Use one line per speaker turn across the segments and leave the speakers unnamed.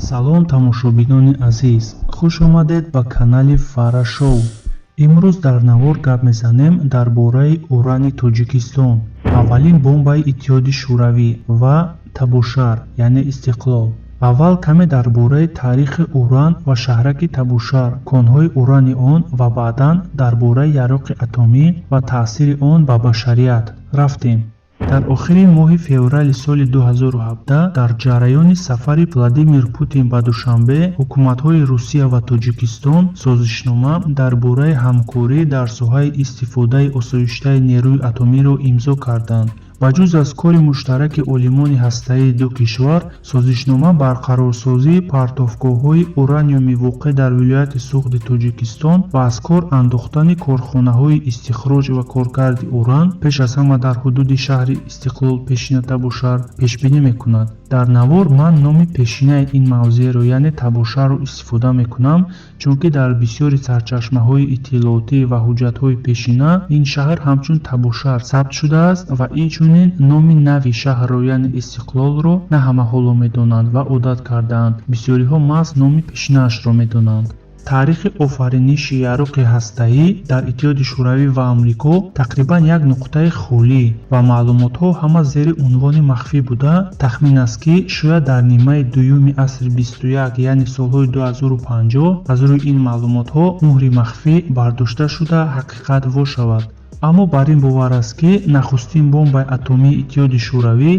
Салом, тамошобинони азиз, хуш омадед ба канали Фара Шоу. Имрӯз дар навор гап мезанем дар бораи урани Тоҷикистон, аввалин бомбаи Иттиҳоди Шӯравӣ ва Табошар, яъне Истиқлол. Аввал каме дар бораи таърихи уран ва шаҳраки Табошар, конҳои урани он ва баъдан дар бораи яроқи атомӣ ва таъсири он ба башарият. Рафтем. Дар охири моҳи феврали соли 2017, дар ҷараёни сафари Владимир Путин ба Душанбе, ҳукуматҳои Русия ва Тоҷикистон созишнома дар бораи ҳамкорӣ дар соҳаи истифодаи осоиштаи нерӯи атомиро имзо карданд. Ба ҷуз аз кори муштараки олимони ҳастаии ду кишвар, созишнома барқарорсозии партовгоҳҳои ураниуми воқеъ дар вилояти Суғди Тоҷикистон ва аз кор андохтани корхонаҳои истихроҷ ва коркарди уран, пеш аз ҳама дар ҳудуди шаҳри Истиқлол, пешина Табошар, пешбинӣ мекунад. Дар навор ман номи пешинаи ин мавзеъро, яъне Табошарро, истифода мекунам, чунки дар бисёри сарчашмаҳои иттилоотӣ ва ҳуҷҷатҳои пешина ин шаҳр ҳамчун Табошар сабт шудааст ва инчунин номи нави шаҳрро, яъне Истиқлолро, на ҳама ҳоло медонанд ва одат кардаанд. Бисёриҳо маҳз номи пешинаашро медонанд. Таърихи офариниши яроқи ҳастаӣ дар Иттиҳоди Шӯравӣ ва Амрико тақрибан як нуқтаи холӣ ва маълумотҳо ҳама зери унвони махфӣ буда, тахмин аст, ки шояд дар нимаи дуюми асри 21, яъне солҳои 2050, аз рӯи ин маълумотҳо муҳри махфӣ бардошта шуда, ҳақиқат во шавад. Аммо бар ин бовар аст, ки нахустин бомбаи атомии Иттиҳоди Шӯравӣ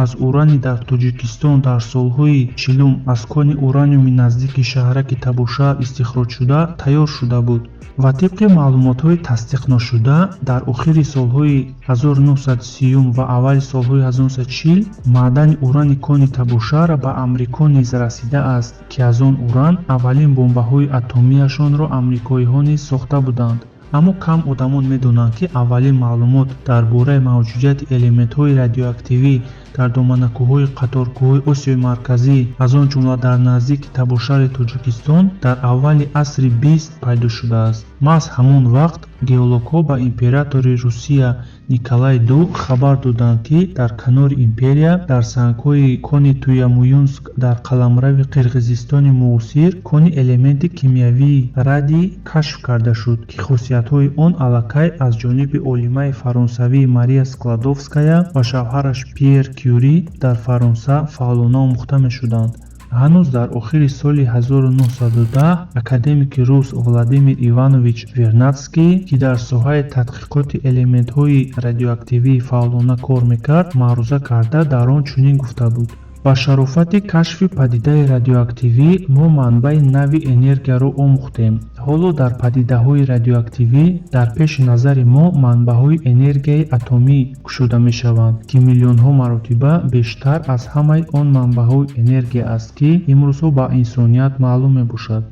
аз урани дар Тоҷикистон дар солҳои 40-ум аз кони ураниуми наздики шаҳраки Табошар истихроҷшуда тайёр шуда буд ва тибқи маълумотҳои тасдиқношуда, дар охири солҳои 1930 ва аввали солҳои 1940 маъдани урани кони Табошар ба Амрико низ расидааст, ки аз он уран аввалин бомбаҳои атомиашонро амрикоиҳо низ сохта буданд. Аммо кам одамон медонанд, ки аввалин маълумот дар бораи мавҷудияти элементҳои радиоактивӣ дар доманакӯҳҳои қаторкӯҳҳои Осиёи Марказӣ, аз он ҷумла дар наздики Табошари Тоҷикистон, дар аввали асри 20 пайдо шудааст. Маҳз ҳамон вақт геологҳо ба императори Русия Николай II хабар доданд, ки дар канори империя, дар сангҳои кони Туямуюнск дар қаламрави Қирғизистони муосир, кони элементи кимиёвии радий кашф карда шуд, ки хосиятҳои он аллакай аз ҷониби олимаи фаронсавӣ Мария Складовская ва шавҳараш Пьер Кюри дар Фаронса фаъолона омӯхта мешуданд. Ҳанӯз дар охири соли 1910 академики рус Владимир Иванович Вернадский, ки дар соҳаи тадқиқоти элементҳои радиоактивӣ фаъолона кор мекард, маъруза карда, дар он чунин гуфта буд: «Ба шарофати кашфи падидаи радиоактивӣ мо манбаи нави энергияро омӯхтем. Ҳоло дар падидаҳои радиоактивӣ дар пеши назари мо манбаъҳои энергияи атомӣ кушода мешаванд, ки миллионҳо маротиба бештар аз ҳамаи он манбаъҳои энергия аст, ки имрӯзҳо ба инсоният маълум мебошад».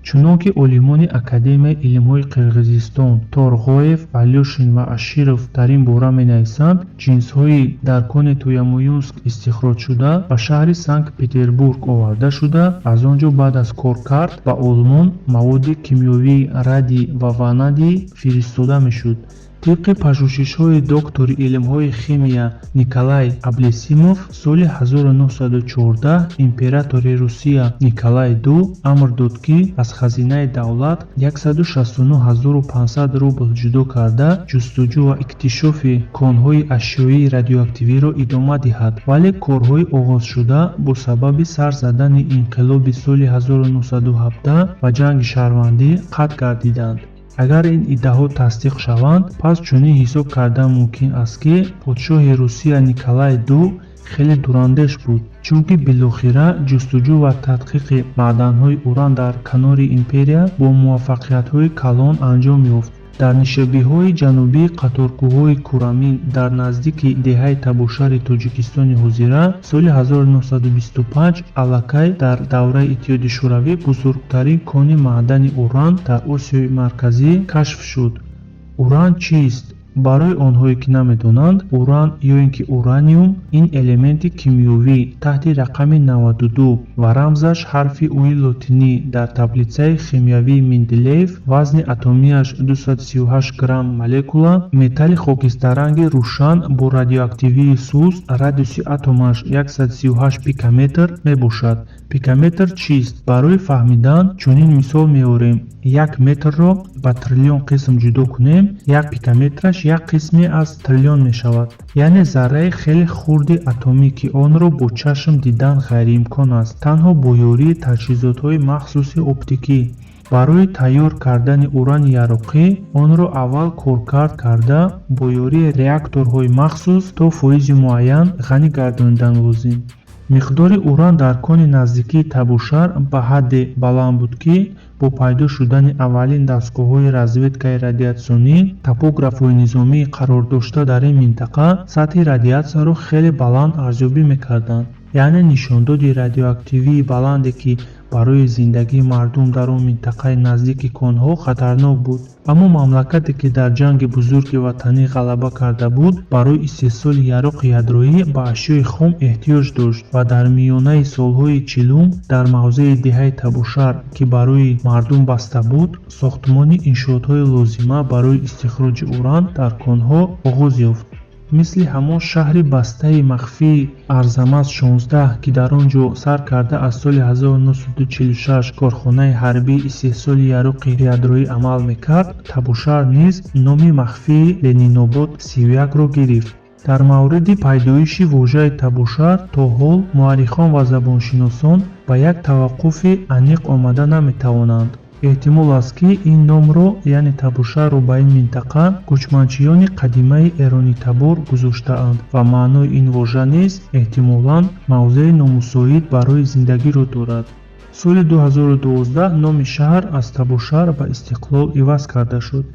Чунон ки олимони Академияи илмҳои Қирғизистон Торғоев, Алёшин ва Аширов дар ин бора менависанд, ҷинсҳои дар кони Туямуюнск истихроҷшуда ба шаҳри Санкт-Петербург оварда шуда, аз он ҷо баъд аз коркард ба Олмон маводи кимиёвии радий ва ванадий фиристода мешуд. Тибқи пажӯҳишҳои доктори илмҳои химия Николай Аблесимов, соли 1914 императори Русия Николай II амр дод, ки аз хазинаи давлат 169 500 рубл ҷудо карда, ҷустуҷӯ ва иктишофи конҳои ашёии радиоактивиро идома диҳад, вале корҳои оғозшуда бо сабаби сар задани инқилоби соли 1917 ва ҷанги шаҳрвандӣ қатъ гардиданд. Агар ин иддаҳо тасдиқ шаванд, пас чунин ҳисоб кардан мумкин аст, ки подшоҳи Русия Николай II хеле дурандеш буд, чунки билохира ҷустуҷӯ ва тадқиқи маъданҳои уран дар канори империя бо муваффақиятҳои калон анҷом ёфт. Дар нишебиҳои ҷанубии қаторкӯҳҳои Курамин, дар наздики деҳаи Табошари Тоҷикистони ҳозира, соли 1925 аллакай дар давраи Иттиҳоди Шӯравӣ бузургтарин кони маъдани уран дар Осиёи Марказӣ кашф шуд. Уран чист? Барои онҳое, ки намедонанд, уран ё ин ки ураниум ин элементи кимиёвӣ таҳти рақами 92 ва рамзаш ҳарфи Уи лотинӣ дар таблитсаи химиявии Менделеев, вазни атомияш 238 грамм молекула, металли хокистарранги рӯшан бо радиоактивии суст, радиуси атомаш 138 пикометр мебошад. Пикометр чист? Барои фаҳмидан чунин мисол меорем: як метрро ба триллион қисм ҷудо кунем, як пикометраш як қисме аз триллион мешавад, яъне зарраи хеле хурди атомӣ, ки онро бо чашм дидан ғайриимкон аст, танҳо бо ёрии таҷҳизотҳои махсуси оптикӣ. Барои тайёр кардани урани яроқӣ онро аввал коркард карда, бо ёрии реакторҳои махсус то фоизи муайян ғанӣ гардонидан лозим. Миқдори уран дар кони наздикии Табушар ба ҳадде баланд буд, ки бо пайдо шудани аввалин дастгоҳҳои разведкаи радиатсионӣ, топографҳои низомии қарордошта дар ин минтақа сатҳи радиатсияро хеле баланд арзёбӣ мекарданд, яъне нишондоди радиоактивии баланде, ки барои зиндагии мардум дар он минтақаи наздики конҳо хатарнок буд. Аммо мамлакате, ки дар Ҷанги Бузурги Ватанӣ ғалаба карда буд, барои истеҳсоли яроқи ядроӣ ба ашёи хом эҳтиёҷ дошт ва дар миёнаи солҳои 40-ум дар мавзеи деҳаи Табушар, ки барои мардум баста буд, сохтмони иншоотҳои лозима барои истихроҷи уран дар конҳо оғоз ёфт. Мисли ҳамон шаҳри бастаи махфии Арзамас-16, ки дар он ҷо сар карда аз соли 1946 корхонаи ҳарбии истеҳсоли яроқи ядроӣ амал мекард, Табушар низ номи махфии Ленинобод 31-ро гирифт. Дар мавриди пайдоиши вожаи Табушар то ҳол муаррихон ва забоншиносон ба як таваққуфи аниқ омада наметавонанд. Эҳтимол аст, ки ин номро, яъне Табушарро, ба ин минтақа кӯчманчиёни қадимаи эронитабор гузоштаанд ва маънои ин вожа низ эҳтимолан мавзеи номусоид барои зиндагиро дорад. Соли 2012 номи шаҳр аз Табушар ба Истиқлол иваз карда шуд.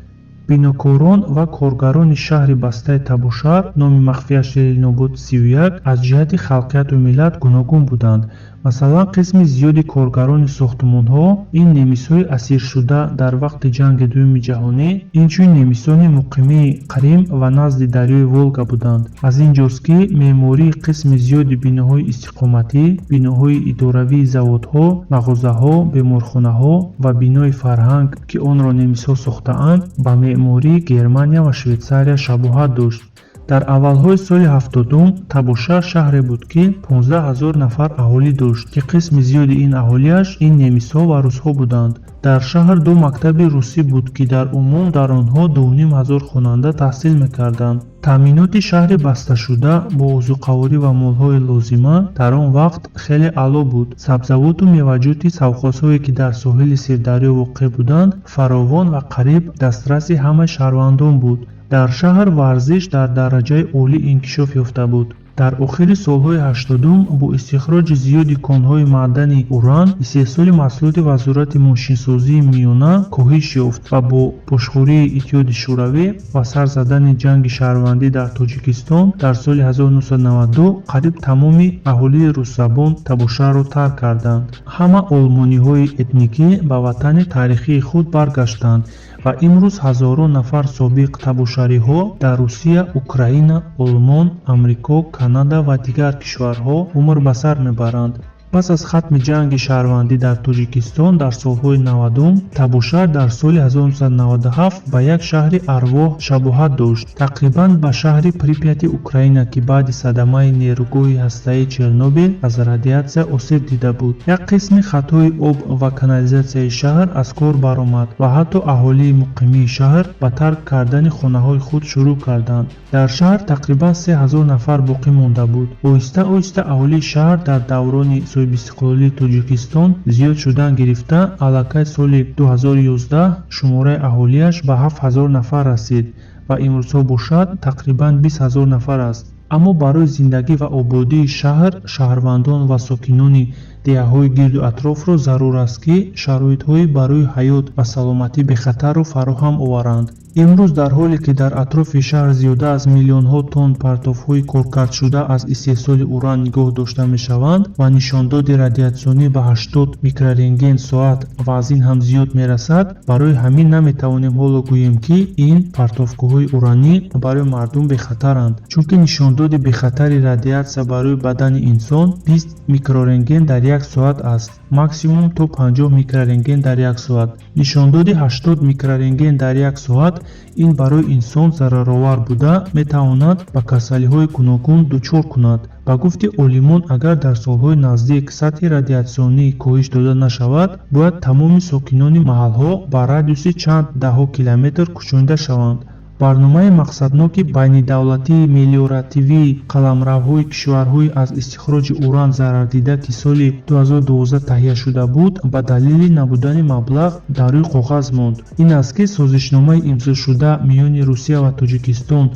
Бинокорон ва коргарони шаҳри бастаи Табушар, номи махфияш Ленинобод 31, аз ҷиҳати халқияту миллат гуногун буданд. Масалан, қисми зиёди коргарони сохтмонҳо ин немисҳои асиршуда дар вақти Ҷанги Дуюми Ҷаҳонӣ, инчунин немисони муқимии Қрим ва назди дарёи Волга буданд. Аз ин ҷост, ки меъмории қисми зиёди биноҳои истиқоматӣ, биноҳои идоравии заводҳо, мағозаҳо, беморхонаҳо ва бинои фарҳанг, ки онро немисҳо сохтаанд, ба меъмории Германия ва Швейтсария шабоҳат дошт. Дар аввалҳои соли 70-ум Табушар шаҳре буд, ки 15 ҳазор нафар аҳолӣ дошт, ки қисми зиёди ин аҳолиаш ин немисҳо ва русҳо буданд. Дар шаҳр ду мактаби русӣ буд, ки дар умум дар онҳо 2,5 ҳазор хонанда таҳсил мекарданд. Таъминоти шаҳри басташуда бо озуқаворӣ ва молҳои лозима дар он вақт хеле аъло буд. Сабзавоту меваҷоти совхозҳое, ки дар соҳили Сирдарё воқеъ буданд, фаровон ва қариб дастраси ҳамаи шаҳрвандон буд. Дар шаҳр варзиш дар дараҷаи олӣ инкишоф ёфта буд. Дар охири солҳои 80-ум бо истихроҷи зиёди конҳои маъдани уран истеҳсоли маҳсулоти Вазорати мошинсозии миёна коҳиш ёфт ва бо пошхӯрии Иттиҳоди Шӯравӣ ва сар задани ҷанги шаҳрвандӣ дар Тоҷикистон дар соли 1992 қариб тамоми аҳолии русзабон Табушарро тарк карданд. Ҳама олмониҳои этникӣ ба ватани таърихии худ баргаштанд ва имрӯз ҳазорон нафар собиқ табушариҳо дар Русия, Украина, Олмон, Амрико, Канада ва дигар кишварҳо умр ба сар мебаранд. Пас аз хатми ҷанги шаҳрвандӣ дар Тоҷикистон дар солҳои 90-ум, Табушар дар соли 1997 ба як шаҳри арвоҳ шабоҳат дошт, тақрибан ба шаҳри Припяти Украина, ки баъди садамаи нерӯгоҳи ҳастаии Чернобил аз радиатсия осеб дида буд. Як қисми хатҳои об ва канализатсияи шаҳр аз кор баромад ва ҳатто аҳолии муқимии шаҳр ба тарк кардани хонаҳои худ шурӯъ карданд. Дар шаҳр тақрибан 3000 нафар боқӣ монда буд. Оҳиста оҳиста аҳолии шаҳр дар даврони соҳибистиқлолии Тоҷикистон зиёд шудан гирифта, аллакай соли 2011 шумораи аҳолиаш ба 7000 нафар расид ва имрӯзҳо бошад тақрибан 20 ҳазор нафар аст. Аммо барои зиндагӣ ва ободии шаҳр шаҳрвандон ва сокинони Деҳаҳои гирду атрофро зарур аст, ки шароитҳои барои ҳаёт ва саломатӣ бехатарро фароҳам оваранд. Имрӯз, дар ҳоле ки дар атрофи шаҳр зиёда аз миллионҳо тонн партовҳои коркардшуда аз истеҳсоли уран нигоҳ дошта мешаванд ва нишондоди радиатсионӣ ба 80 микрорентген соат ва аз ин ҳам зиёд мерасад, барои ҳамин наметавонем ҳоло гӯем, ки ин партовгоҳҳои уранӣ барои мардум бехатаранд, чунки нишондоди бехатари радиатсия барои бадани инсон 20 микрорентген дар як соат аст, максимум то 50 микрорентген дар як соат. Нишондоди 80 микрорентген дар як соат ин барои инсон зараровар буда, метавонад ба касалиҳои гуногун дучор кунад. Ба гуфти олимон, агар дар солҳои наздик сатҳи радиатсионӣ коҳиш дода нашавад, бояд тамоми сокинони маҳалҳо ба радиуси чанд даҳҳо километр кӯчонида шаванд. Барномаи мақсадноки байнидавлатии мелиоративии қаламравҳои кишварҳои аз истихроҷи уран зарардида, ки соли 2012 таҳия шуда буд, ба далели набудани маблағ дар рӯи коғаз монд. Ин аст, ки созишномаи имзошуда миёни Русия ва Тоҷикистон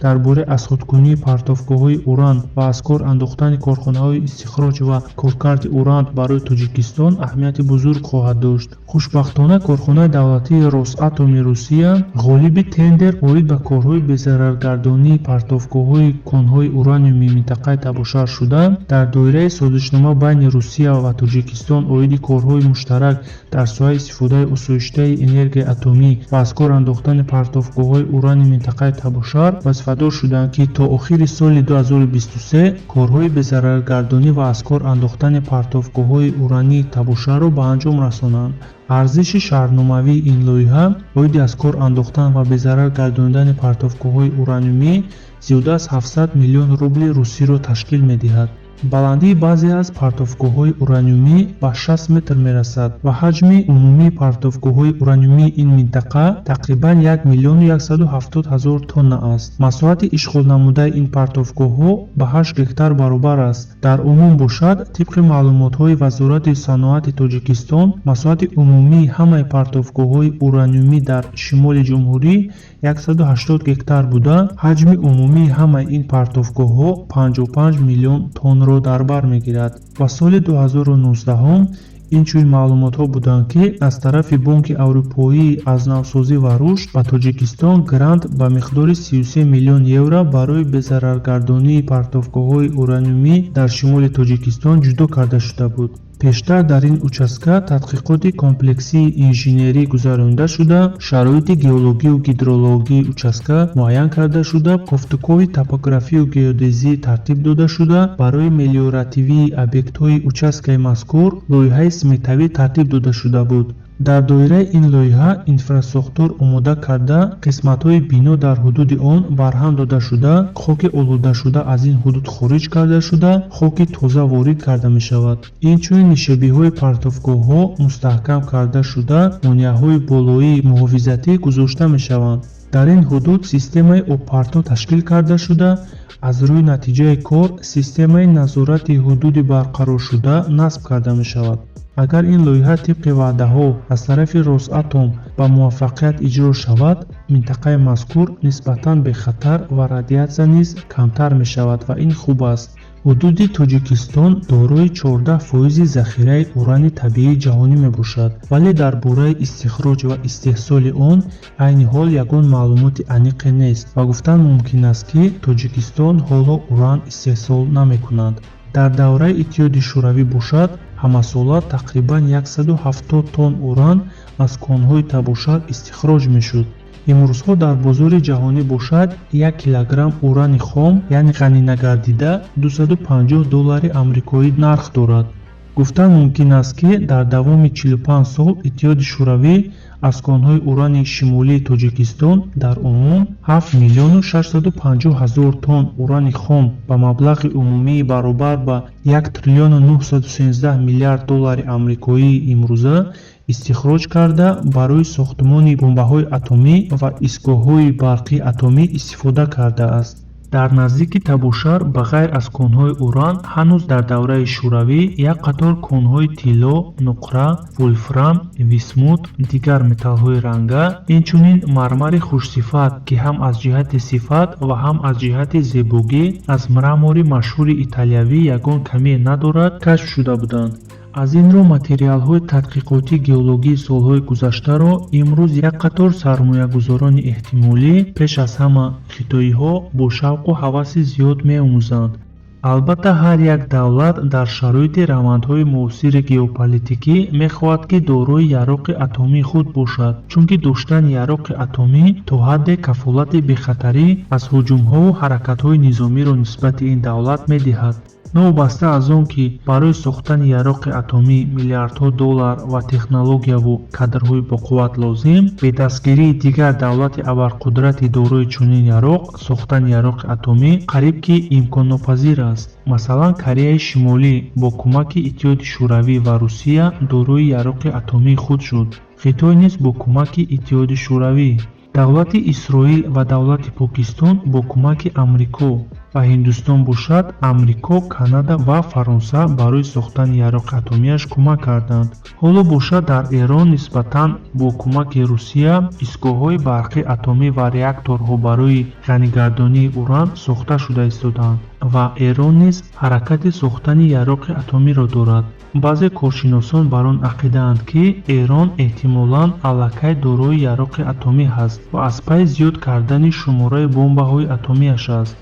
дар бораи азхудкунии партовгоҳҳои уран ва аз кор андохтани корхонаҳои истихроҷ ва коркарди уран барои Тоҷикистон аҳамияти бузург хоҳад дошт. Хушбахтона, корхонаи давлатии Росатоми Русия ғолиби тендер оид ба корҳои безараргардонии партовгоҳҳои конҳои ураниуми минтақаи Табошар шуда, дар доираи созишнома байни Русия ва Тоҷикистон оиди корҳои муштарак дар соҳаи истифодаи осоиштаи энергияи атомӣ ва аз кор андохтани партовгоҳҳои урани минтақаи Табошар вазифадор шуданд, ки то охири соли 2023 корҳои безараргардонӣ ва аз кор андохтани партовгоҳҳои урании Табошарро ба анҷом расонанд. Арзиши шартномавии ин лоиҳа оиди аз кор андохтан ва безарар гардонидани партовгоҳҳои ураниумӣ зиёда аз 700 миллион рубли русиро ташкил медиҳад. Баландии баъзе аз партовгоҳҳои ураниумӣ ба 60 метр мерасад ва ҳаҷми умумии партовгоҳҳои ураниумии ин минтақа тақрибан 1 миллиону 170 ҳазор тонна аст. Масоҳати ишғолнамудаи ин партовгоҳҳо ба 8 гектар баробар аст. Дар умум бошад, тибқи маълумотҳои Вазорати саноати Тоҷикистон, масоҳати умумии ҳамаи партовгоҳҳои ураниумӣ дар шимоли ҷумҳурӣ 180 гектар буда, ҳаҷми умумии ҳамаи ин партовгоҳҳо 55 миллион тоннро дар бар мегирад. Ва соли 2019 инчунин маълумотҳо буданд, ки аз тарафи Бонки Аврупоии азнавсозӣ ва рушд ба Тоҷикистон грант ба миқдори 33 миллион евро барои безараргардонии партовгоҳҳои ураниумӣ дар шимоли Тоҷикистон ҷудо карда шуда буд. Пештар дар ин участка тадқиқоти комплексии инженерӣ гузаронида шуда, шароити геологию гидрологии участка муайян карда шуда, кофтукови топографию геодезӣ тартиб дода шуда, барои мелиоративии объектҳои участкаи мазкур лоиҳаи сметавӣ тартиб дода шуда буд. Дар доираи ин лоиҳа инфрасохтор омода карда, қисматҳои бино дар ҳудуди он барҳам дода шуда, хоки олудашуда аз ин ҳудуд хориҷ карда шуда, хоки тоза ворид карда мешавад. Инчунин нишебиҳои партовгоҳҳо мустаҳкам карда шуда, монеаҳои болоии муҳофизатӣ гузошта мешаванд. Дар ин ҳудуд системаи обпартов ташкил карда шуда, аз рӯи натиҷаи кор системаи назорати ҳудуди барқароршуда насб карда мешавад. Агар ин лоиҳа тибқи ваъдаҳо аз тарафи Росатом ба муваффақият иҷро шавад, минтақаи мазкур нисбатан бехатар ва радиатсия низ камтар мешавад ва ин хуб аст. Ҳудуди Тоҷикистон дорои 14 фоизи захираи урани табиии ҷаҳонӣ мебошад, вале дар бораи истихроҷ ва истеҳсоли он айни ҳол ягон маълумоти аниқе нест ва гуфтан мумкин аст, ки Тоҷикистон ҳоло уран истеҳсол намекунад. Дар давраи Иттиҳоди Шӯравӣ бошад, ҳамасола тақрибан 170 тонн уран аз конҳои Табошар истихроҷ мешуд. Имрӯзҳо дар бозори ҷаҳонӣ бошад, 1 килограмм урани хом, яъне ғанинагардида, 250 доллари амрикоӣ нарх дорад. Гуфтан мумкин аст, ки дар давоми 45 сол Иттиҳоди Шӯравӣ аз конҳои урани шимолии Тоҷикистон дар умум 7 миллиону 650 ҳазор тонн урани хом ба маблағи умумии баробар ба 1 триллиону 913 миллиард доллари амрикоии имрӯза истихроҷ карда, барои сохтмони бомбаҳои атомӣ ва истгоҳҳои барқии атомӣ истифода кардааст. Дар наздики Табошар ба ғайр аз конҳои уран ҳанӯз дар давраи Шӯравӣ як қатор конҳои тилло, нуқра, вулфрам, висмут, дигар металлҳои ранга, инчунин мармари хушсифат, ки ҳам аз ҷиҳати сифат ва ҳам аз ҷиҳати зебогӣ аз мрамори машҳури италиявӣ ягон камие надорад, кашф шуда буданд. Аз ин рӯ материалҳои тадқиқотии геологии солҳои гузаштаро имрӯз як қатор сармоягузорони эҳтимолӣ, пеш аз ҳама хитоиҳо, бо шавқу ҳаваси зиёд меомӯзанд. Албатта, ҳар як давлат дар шароити равандҳои муосири геополитикӣ мехоҳад, ки дорои яроқи атомии худ бошад, чунки доштани яроқи атомӣ то ҳадде кафолати бехатарӣ аз ҳуҷумҳову ҳаракатҳои низомиро нисбати ин давлат медиҳад. Новобаста аз он ки барои сохтани яроқи атомӣ миллиардҳо доллар ва технологияву кадрҳои боқувват лозим, бе дастгирии дигар давлати абарқудрати дорои чунин яроқ сохтани яроқи атомӣ қариб ки имконнопазир аст. Масалан, Кореяи Шимолӣ бо кӯмаки Иттиҳоди Шӯравӣ ва Русия дорои яроқи атомии худ шуд. Хитой низ бо кӯмаки Иттиҳоди Шӯравӣ. Давлати Исроил ва давлати Покистон бо кӯмаки Амрико ва Ҳиндустон бошад, Амрико, Канада ва Фаронса барои сохтани яроқи атомиаш кӯмак карданд. Ҳоло бошад, дар Эрон нисбатан бо кӯмаки Русия истгоҳҳои барқи атомӣ ва реакторҳо барои ғанигардонии уран сохта шуда истодаанд ва Эрон низ ҳаракати сохтани яроқи атомиро дорад. Баъзе коршиносон бар он ақидаанд, ки Эрон эҳтимолан аллакай дорои яроқи атомӣ ҳаст ва аз пайи зиёд кардани шумораи бомбаҳои атомиаш аст.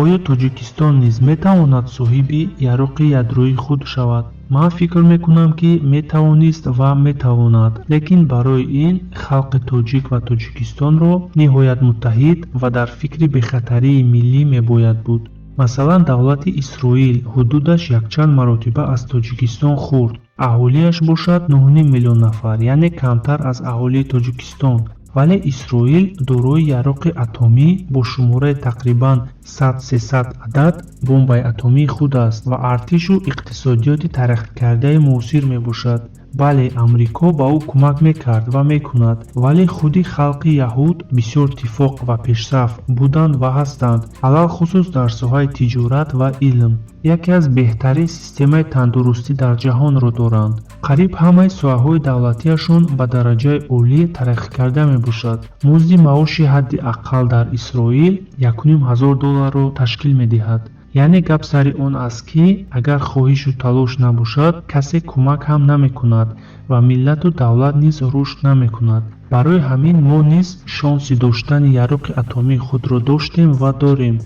Оё Тоҷикистон низ метавонад соҳиби яроқи ядроии худ шавад? Ман фикр мекунам, ки метавонист ва метавонад, лекин барои ин халқи тоҷик ва Тоҷикистонро ниҳоят муттаҳид ва дар фикри бехатарии миллӣ мебояд буд. Масалан, давлати Исроил ҳудудаш якчанд маротиба аз Тоҷикистон хурд, аҳолиаш бошад 9,5 миллион нафар, яъне камтар аз аҳолии Тоҷикистон, вале Исроил дорои яроқи атомӣ бо шумораи тақрибан 100-300 адад бомбаи атомии худ аст ва артишу иқтисодиёти тараққикардаи муосир мебошад. Бале, Амрико ба ӯ кӯмак мекард ва мекунад, вале худи халқи яҳуд бисёр тифоқ ва пешсаф буданд ва ҳастанд, алалхусус дар соҳаи тиҷорат ва илм. Яке аз беҳтарин системаи тандурустӣ дар ҷаҳонро доранд. Қариб ҳамаи соҳаҳои давлатиашон ба дараҷаи олӣ тараққикарда мебошад. Музди маоши ҳадди аққал дар Исроил 1500 долларро ташкил медиҳад. Яъне гап сари он аст, ки агар хоҳишу талош набошад, касе кӯмак ҳам намекунад ва миллату давлат низ рушд намекунад. Барои ҳамин мо низ шонси доштани яроқи атомии худро доштем ва дорем.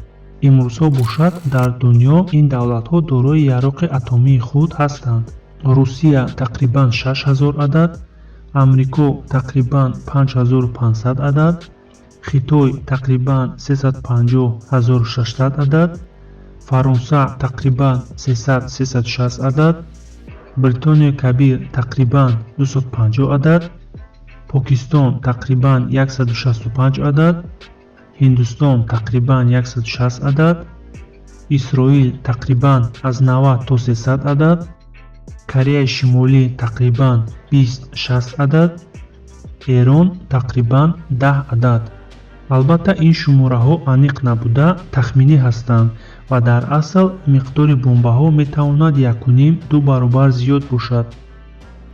Имрӯзҳо бошад, дар дунё ин давлатҳо дорои яроқи атомии худ ҳастанд: Русия тақрибан 6000 адад, Амрико тақрибан 5500 адад, Хитой тақрибан 350 600 адад, Фаронса тақрибан 300-360 адад, Бритониёи Кабир тақрибан 250 адад, Покистон тақрибан 165 адад, Ҳиндустон тақрибан 160 адад, Исроил тақрибан аз 90 то 300 адад, Кореяи Шимолӣ тақрибан 20-60 адад, Эрон тақрибан 10 адад. Албатта, ин шумораҳо аниқ набуда, тахминӣ ҳастанд ва дар асл миқдори бомбаҳо метавонад 1,5-2 баробар зиёд бошад.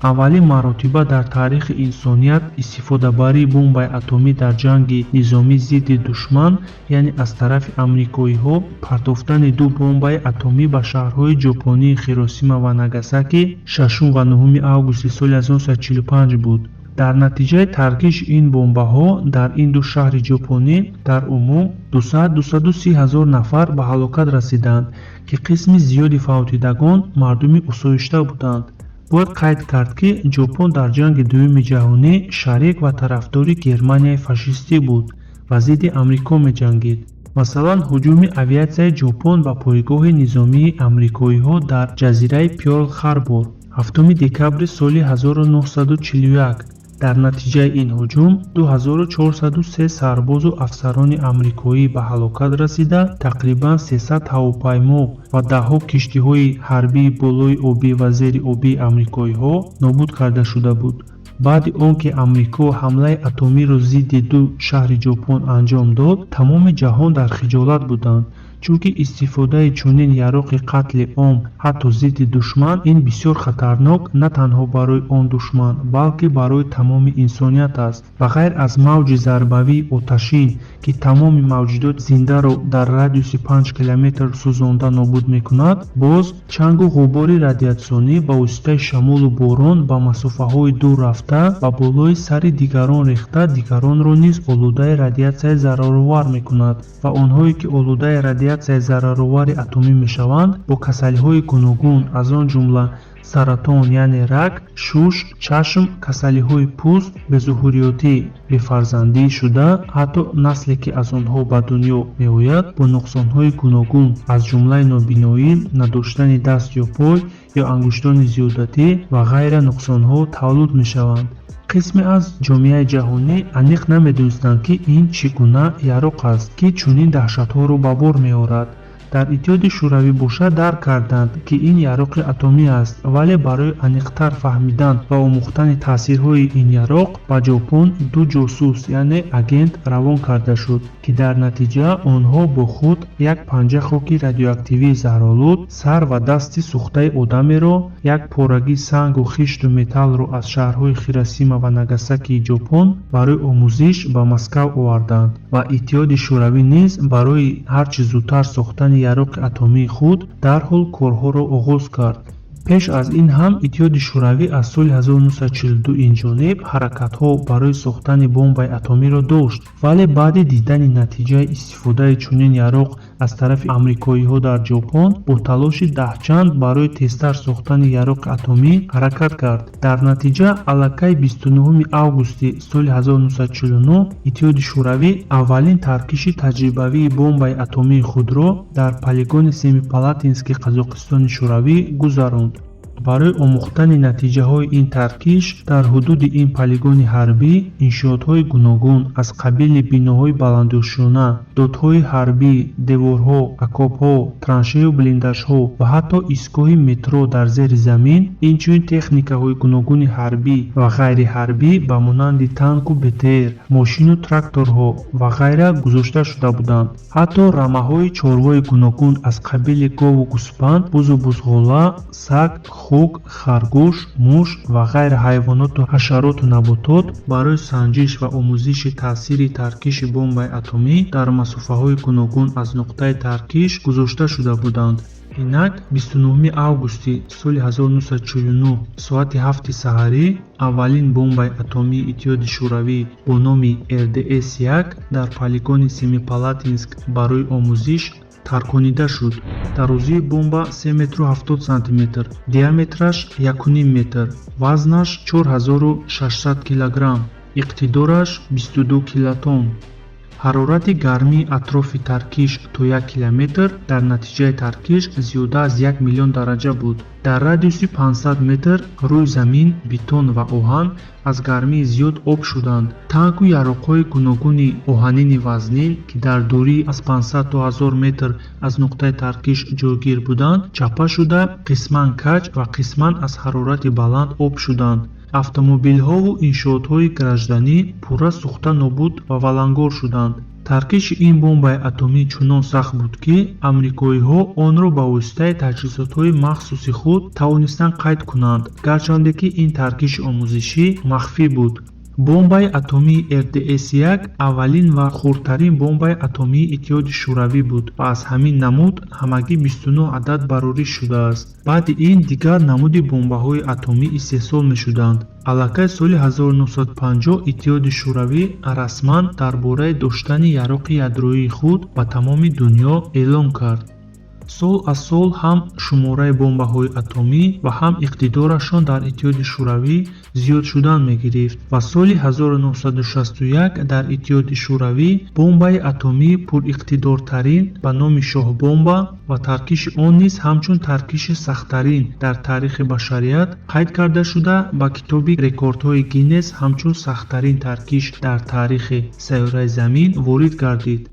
Аввалин маротиба дар таърихи инсоният истифодабарии бомбаи атомӣ дар ҷанги низомӣ зидди душман, яъне аз тарафи амрикоиҳо партофтани ду бомбаи атомӣ ба шаҳрҳои ҷопонии Хиросима ва Нагасаки 6 ва 9 августи соли 1945 буд. Дар натиҷаи таркиши ин бомбаҳо дар ин ду шаҳри ҷопонӣ дар умум 200-230 ҳазор нафар ба ҳалокат расиданд, ки қисми зиёди фавтидагон мардуми осоишта буданд. Бояд қайд кард, ки Ҷопон дар ҷанги Дуюми ҷаҳонӣ шарик ва тарафдори Германияи фашистӣ буд ва зидди Амрико меҷангид. Масалан, ҳуҷуми авиатсияи Ҷопон ба пойгоҳи низомии амрикоиҳо дар ҷазираи Пёрл Харбор 7 декабри соли 1941 Дар натиҷаи ин ҳуҷум 2403 сарбозу афсарони амрикоӣ ба ҳалокат расида, тақрибан 300 ҳавопаймо ва даҳҳо киштиҳои ҳарбии болои обӣ ва зери обии амрикоиҳо нобуд карда шуда буд. Баъди он ки Амрико ҳамлаи атомиро зидди ду шаҳри Ҷопон анҷом дод, тамоми ҷаҳон дар хиҷолат буданд, чунки истифодаи чунин яроқи қатли ом ҳатто зидди душман ин бисёр хатарнок на танҳо барои он душман, балки барои тамоми инсоният аст. Ба ғайр аз мавҷи зарбавии оташин, ки тамоми мавҷудоти зиндаро дар радиуси 5 километр сӯзонда нобуд мекунад, боз чангу ғубори радиатсионӣ ба воситаи шамолу борон ба масофаҳои дур рафта, ба болои сари дигарон рехта, дигаронро низ олудаи радиатсияи зараровар мекунад ва онҳое ки олудаи радиатсияи зараровари атомӣ мешаванд, бо касалиҳои гуногун, аз он ҷумла саратон, яъне рак, шуш, чашм, касалиҳои пӯст, безуҳуриётӣ, бефарзандӣ шуда, ҳатто насле ки аз онҳо ба дунё меояд, бо нуқсонҳои гуногун, аз ҷумлаи нобиноӣ, надоштани даст ё пой ё ангуштони зиёдатӣ ва ғайра нуқсонҳо таваллуд мешаванд. Қисме аз ҷомеаи ҷаҳонӣ аниқ намедонистанд, ки ин чӣ гуна яроқ аст, ки чунин даҳшатҳоро ба бор меорад. Дар Иттиҳоди Шӯравӣ бошад, дарк карданд, ки ин яроқи атомӣ аст, вале барои аниқтар фаҳмидан ва омӯхтани таъсирҳои ин яроқ ба Ҷопон ду ҷосус, яъне агент равон карда шуд, ки дар натиҷа онҳо бо худ як панҷа хоки радиоактивии заҳролуд, сар ва дасти сӯхтаи одамеро, як порагӣ сангу хишту металлро аз шаҳрҳои Хиросима ва Нагасакии Ҷопон барои омӯзиш ба Москав оварданд ва Иттиҳоди Шӯравӣ низ барои ҳарчи зудтар сохтани яроқи атомии худ дарҳол корҳоро оғоз кард. Пеш аз ин ҳам Иттиҳоди Шӯравӣ аз соли 1942 инҷониб ҳаракатҳо барои сохтани бомбаи атомиро дошт, вале баъди дидани натиҷаи истифодаи чунин яроқ аз тарафи амрикоиҳо дар Ҷопон, бо талоши даҳчанд барои тезтар сохтани яроқи атомӣ ҳаракат кард. Дар натиҷа аллакай 29 августи соли 1949 Иттиҳоди Шӯравӣ аввалин таркиши таҷрибавии бомбаи атомии худро дар полигони Семипалатински Қазоқистони Шӯравӣ гузаронд. Барои омӯхтани натиҷаҳои ин таркиш дар ҳудуди ин полигони ҳарбӣ иншоотҳои гуногун аз қабили биноҳои баландошёна, дотҳои ҳарбӣ, деворҳо, окопҳо, траншею блиндажҳо ва ҳатто истгоҳи метро дар зери замин, инчунин техникаҳои гуногуни ҳарбӣ ва ғайриҳарбӣ ба монанди танку БТР, мошину тракторҳо ва ғайра гузошта шуда буданд. Ҳатто рамаҳои чорвои гуногун аз қабили гову гӯспанд, бузу бузғола, саг, хук, харгӯш, муш ва ғайра ҳайвоноту ҳашароту наботот барои санҷиш ва омӯзиши таъсири таркиши бомбаи атомӣ дар масофаҳои гуногун аз нуқтаи таркиш гузошта шуда буданд. Инак, 29 августи соли 1949 соати 7 саҳарӣ аввалин бомбаи атомии Иттиҳоди Шӯравӣ бо номи РДС-1 дар полигони Семипалатинск барои омӯзиш тарконида шуд. Дарозии бомба 3 метру 70 сантиметр, диаметраш 1,5 метр, вазнаш 4600 килограмм, иқтидораш 22 килотонн. Ҳарорати гармии атрофи таркиш то 1 километр дар натиҷаи таркиш зиёда аз 1 миллион дараҷа буд. Дар радиуси 500 метр рӯи замин бетон ва оҳан аз гармии зиёд об шуданд. Танку яроқҳои гуногуни оҳанини вазнин, ки дар дурӣ аз 500 то 1000 метр аз нуқтаи таркиш ҷойгир буданд, чапа шуда, қисман каҷ ва қисман аз ҳарорати баланд об шуданд. Автомобилҳову иншоотҳои гражданӣ пурра сӯхта нобуд ва валангор шуданд. Таркиши ин бомбаи атомӣ чунон сахт буд, ки амрикоиҳо онро ба воситаи таҷҳизотҳои махсуси худ тавонистанд қайд кунанд, гарчанде ки ин таркиши омӯзишӣ махфӣ буд. Бомбаи атомии РДС-1 аввалин ва хурдтарин бомбаи атомии Иттиҳоди Шӯравӣ буд ва аз ҳамин намуд ҳамагӣ 29 адад барориш шудааст. Баъди ин дигар намуди бомбаҳои атомӣ истеҳсол мешуданд. Аллакай соли 1950 Иттиҳоди Шӯравӣ расман дар бораи доштани яроқи ядроии худ ба тамоми дунё эълон кард. Сол аз сол ҳам шумораи бомбаҳои атомӣ ва ҳам иқтидорашон дар Иттиҳоди Шӯравӣ зиёд шудан мегирифт ва соли 1961 дар Иттиҳоди Шӯравӣ бомбаи атомии пуриқтидортарин ба номи шоҳбомба ва таркиши он низ ҳамчун таркиши сахттарин дар таърихи башарият қайд карда шуда, ба китоби рекордҳои Гиннес ҳамчун сахттарин таркиш дар таърихи сайёраи Замин ворид гардид.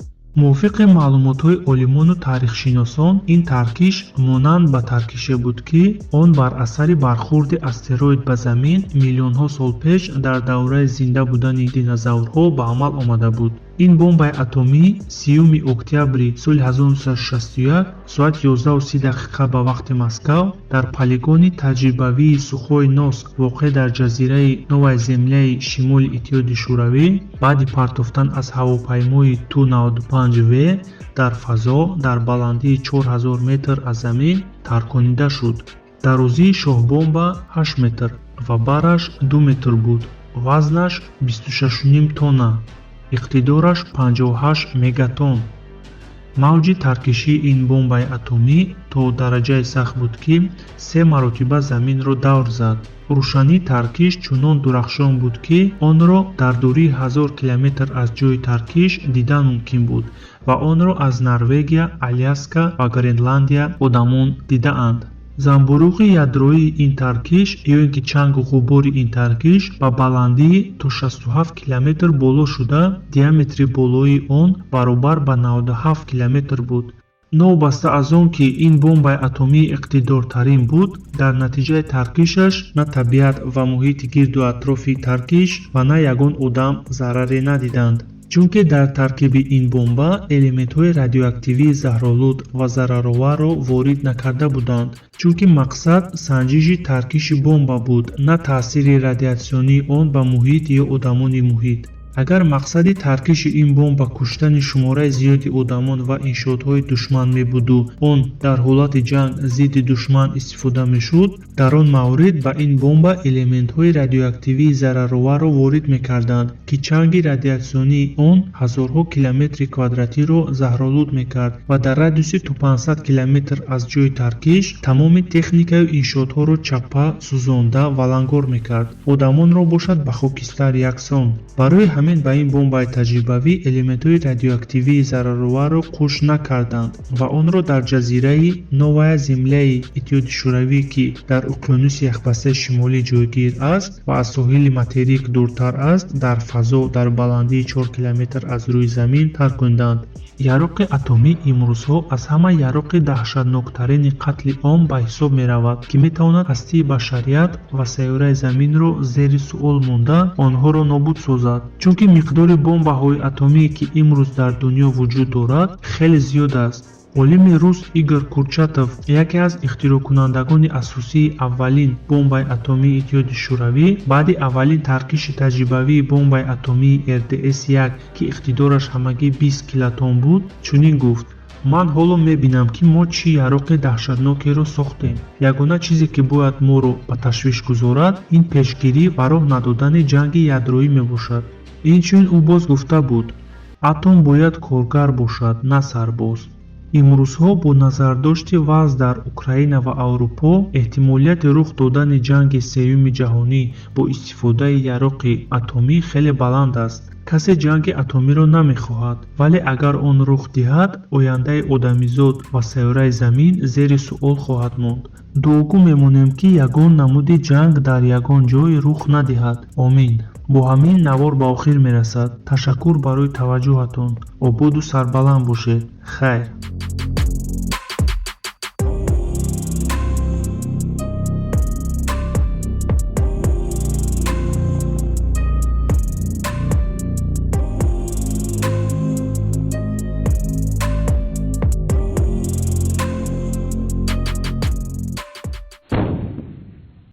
Мувофиқи маълумотҳои олимону таърихшиносон, ин таркиш монанд ба таркише буд, ки он бар асари бархӯрди астероид ба Замин миллионҳо сол пеш дар давраи зинда будани динозаврҳо ба амал омада буд. Ин бомбаи атомӣ 30 октябри соли 1961 соати 11:30 дақиқа ба вақти Москав дар полигони таҷрибавии Сухой Нос, воқеъ дар ҷазираи Новая Земляи шимоли Иттиҳоди Шӯравӣ, баъди партофтан аз ҳавопаймои Ту-95В дар фазо дар баландии 4000 метр аз замин тарконида шуд. Дарозии шоҳбомба 8 метр ва бараш 2 метр буд, вазнаш 26,5 тонна, иқтидораш 58 мегатон. Мавҷи таркишии ин бомбаи атомӣ то дараҷае сахт буд, ки се маротиба Заминро давр зад. Рӯшании таркиш чунон дурахшон буд, ки онро дар дурии 1000 километр аз ҷойи таркиш дидан мумкин буд ва онро аз Норвегия, Аляска ва Гренландия одамон дидаанд. Замбуруғи ядроии ин таркиш ё ин ки чангу ғубори ин таркиш ба баландии то 67 километр боло шуда, диаметри болоии он баробар ба 97 километр буд. Новобаста аз он ки ин бомбаи атомии иқтидортарин буд, дар натиҷаи таркишаш на табиат ва муҳити гирду атрофи таркиш ва на ягон одам зараре надиданд, чунки дар таркиби ин бомба элементҳои радиоактивии заҳролуд ва зарароварро ворид накарда буданд, чунки мақсад санҷиши таркиши бомба буд, на таъсири радиатсионии он ба муҳит ё одамони муҳит. Агар мақсади таркиши ин бомба куштани шумораи зиёди одамон ва иншоотҳои душман мебуду он дар ҳолати ҷанг зидди душман истифода мешуд, дар он маврид ба ин бомба элементҳои радиоактивии зарароварро ворид мекарданд, ки чанги радиатсионии он ҳазорҳо километри квадратиро заҳролуд мекард ва дар радиуси то 500 километр аз ҷойи таркиш тамоми техникаю иншоотҳоро чаппа сӯзонда валангор мекард, одамонро бошад ба хокистар яксон. Барои ҳамин ба ин бомбаи таҷрибавӣ элементҳои радиоактивии зарароварро қӯш накарданд ва онро дар ҷазираи Новая Земляи Иттиҳоди Шӯравӣ, ки дар уқёнуси яхбастаи шимолӣ ҷойгир аст ва аз соҳили материк дуртар аст, дар фазо дар баландии 4 километр аз рӯи замин тарконданд. Яроқи атомӣ имрӯзҳо аз ҳама яроқи даҳшатноктарини қатли ом ба ҳисоб меравад, ки метавонад ҳастии башарият ва сайёраи Заминро зери суол монда, онҳоро нобуд созад, чунки миқдори бомбаҳои атомие, ки имрӯз дар дунё вуҷуд дорад, хеле зиёд аст. Олими рус Игор Курчатов, яке аз ихтироъкунандагони асосии аввалин бомбаи атомии Иттиҳоди Шӯравӣ, баъди аввалин таркиши таҷрибавии бомбаи атомии РДС-1, ки иқтидораш ҳамагӣ 20 килотон буд, чунин гуфт: «Ман ҳоло мебинам, ки мо чӣ яроқи даҳшатнокеро сохтем. Ягона чизе, ки бояд моро ба ташвиш гузорад, ин пешгирӣ ва роҳ надодани ҷанги ядроӣ мебошад». Инчунин ӯ боз гуфта буд: «Атом бояд коргар бошад, на сарбоз». Имрӯзҳо бо назардошти вазъ дар Украина ва Аврупо эҳтимолияти рух додани ҷанги сеюми ҷаҳонӣ бо истифодаи яроқи атомӣ хеле баланд аст. Касе ҷанги атомиро намехоҳад, вале агар он рух диҳад, ояндаи одамизод ва сайёраи Замин зери суол хоҳад монд. Дуогӯ мемонем, ки ягон намуди ҷанг дар ягон ҷой рух надиҳад. Омин. Бо ҳамин навор ба охир мерасад. Ташаккур барои таваҷҷӯҳатон. Ободу сарбаланд бошед. Хайр.